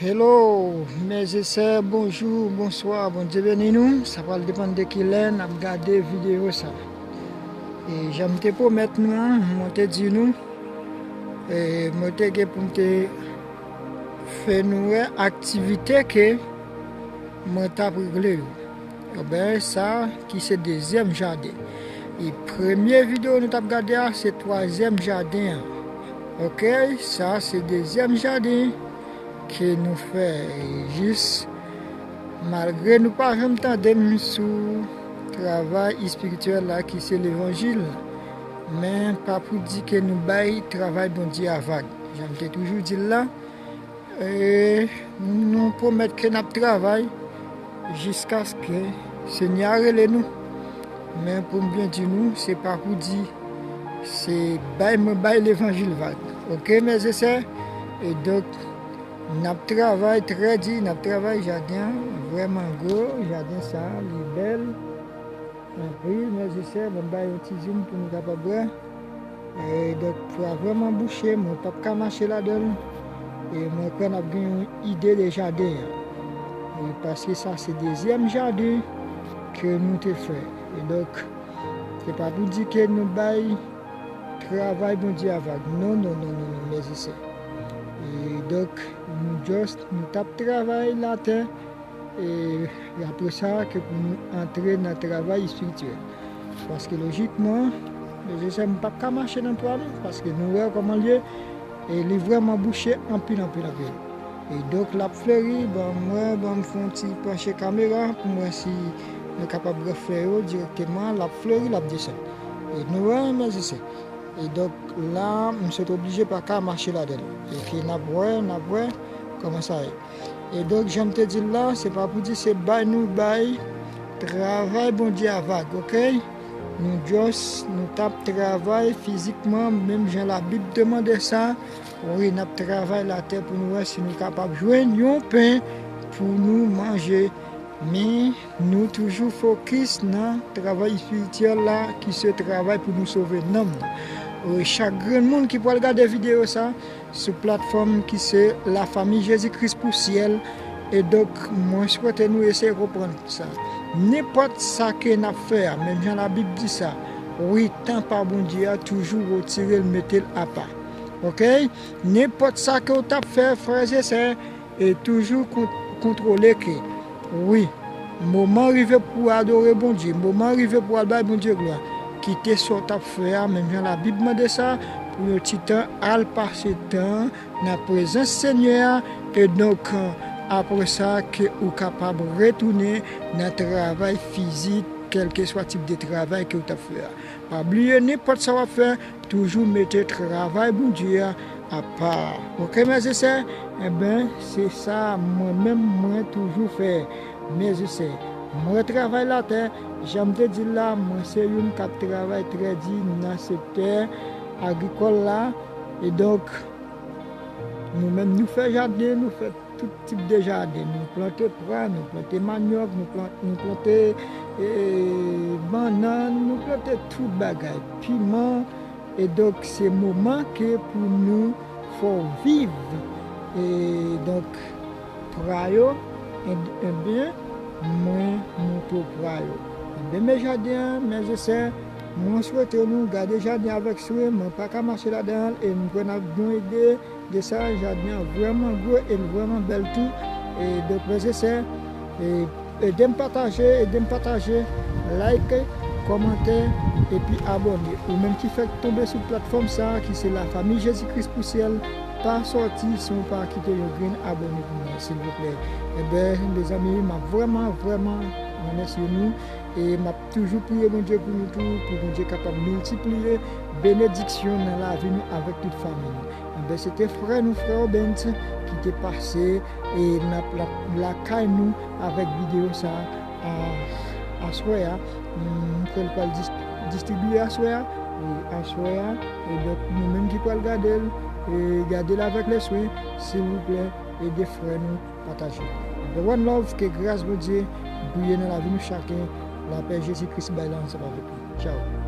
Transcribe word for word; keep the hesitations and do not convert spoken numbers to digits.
Hello, mes et sœurs, bonjou, bonswa, Bondye beni nou. Sa pral depann de kilè n ap gade videyo sa. E jan m te pwomèt nou an, mwen te di nou, e mwen te gen pou m te fè nou wè aktivite ke mwen t ap regle yo. Ebyen, sa ki se dezyèm jaden. E premye videyo nou t ap gade a, se twazyèm jaden an. Oke, sa se dezyèm jaden ke nou fè. E jis, malgre nou pa janm tande m sou travay espirityèl la ki se levanjil, men pa pou di ke nou bay travay Bondye a vag. Jan m te toujou di l la, e nou pwomèt ke n ap travay jiskaske Senyè a rele nou. Men pou m byen di nou, se pa pou di se bay mwen bay levanjil vag. Oke, mes et sœurs? E donk, n ap travay trè di, n ap travay jaden an vrèman gwo, jaden sa, li bèl anpil, mes et sœurs, ban m bay yon ti zoom pou nou kapab wè. E donk, twa vrèman bouche, mwen p ap ka mache ladan l. E mwen kwè n ap gen yon ide de jaden an. E paske sa se dezyèm jaden ke nou te fè. E donk, se pa pou di ke nou bay travay Bondye a vag. Non, non, non, non, non, mes et sœurs. E donk, nou just, nou t ap travay latè. E apre sa, ke pou nou antre nan travay espirityèl. Paske lojikman, mes et sœurs, m p ap ka mache nan twa non, paske nou wè kòman l ye, e li vrèman bouche anpil, anpil, anpil. E donk, l ap fleri, ban m wè, ban m fè yon ti panche kamera, pou m wè si nou kapab refè yo dirèkteman, l ap fleri, l ap desann. E nou wè, mes et sœurs. E donk, la, m sot oblije pa ka mache ladan l. Epi n ap wè, n ap wè kòman sa ye. E donk, jan m te di l la, se pa pou di se bay nou bay travay Bondye a vag, oke? Nou just, nou t ap travay fizikman, menm jan Labib te mande sa. Wi, n ap travay latè pou nou wè si nou kapab jwenn yon pen pou nou manje. Men, nou toujou fokis nan travay espirityèl la, ki se travay pou nou sove nanm nan. E chak grenn moun ki pral gade videyo sa, sou platfòm ki se La Famille Jésus-Christ pour Ciel. E donk, mwen swete nou eseye konprann sa. Nenpòt sa ke n ap fè a, menm jan Labib di sa, wi, tan pa Bondye a, toujou retire l, mete l apa. Oke? Nenpòt sa ke w t ap fè, frè e sè, e toujou kon-, kontwole ke, wi, moman rive pou w adore Bondye, moman rive pou w al bay Bondye glwa. Kite sa w t ap fè a, menm jan Labib mande sa, pou yon ti tan, al pase tan nan prezans Senyè a, e donk, apre sa, ke ou kapab retounen nan travay fizik, kèlkeswa tip de travay ke w t ap fè a. Pa bliye, nenpòt sa w ap fè, toujou mete travay Bondye a apa. Oke, mes et sœurs? Enben, se sa mwen menm, mwen toujou fè. Mes et sœurs, mwen travay latè, jan m te di l la, mwen se youn k ap travay trè di nan sektè agrikòl la. E donk, nou menm, nou fè jaden, nou fè tout tip de jaden. Nou plante pwa, nou plante manyòk, nou plan-, nou plante, e, bannann, nou plante tout bagay. Piman, e donk, se moman ke pou nou fè w viv. E donk, pwa yo, en-, enben, mwen montre w pwa yo. Enben, men jaden an, mes et sœurs, mwen swete nou gade jaden avèk swen, mwen pa ka mache ladan l, e m kwè n ap gen yon ide de sa, jaden an vrèman gwo e l vrèman bèl tou. E donk, mes et sœurs, e, ede m pataje, ede m pataje, like, kòmante, epi abòne. Ou menm ki fèk tonbe sou platfòm sa, ki se La Famille Jésus-Christ pour Ciel, pa sòti san w pa kite yon grenn abòne pou mwen, silvouplè. Enben, mezanmi, m ap vrèman, vrèman remèsye nou. E m ap toujou priye Bondye pou nou tou, pou Bondye kapab miltipliye benediksyon nan lavi nou avèk tout fanmi nou. Enben, se te frè nou, frè Obens, ki te pase, e, nan pla-, lakay nou avèk videyo sa a, aswè a. M kwè l pral dis-, distribiye aswè a. E aswè a, e donk, nou menm ki pral gade l, e gade l avèk leswen, silvouplè, ede frè nou pataje. Enben, one love, ke gras Bondye briye nan lavi nou chaken, lapè Jezi Kris bay la ansanm avèk nou. Tchao.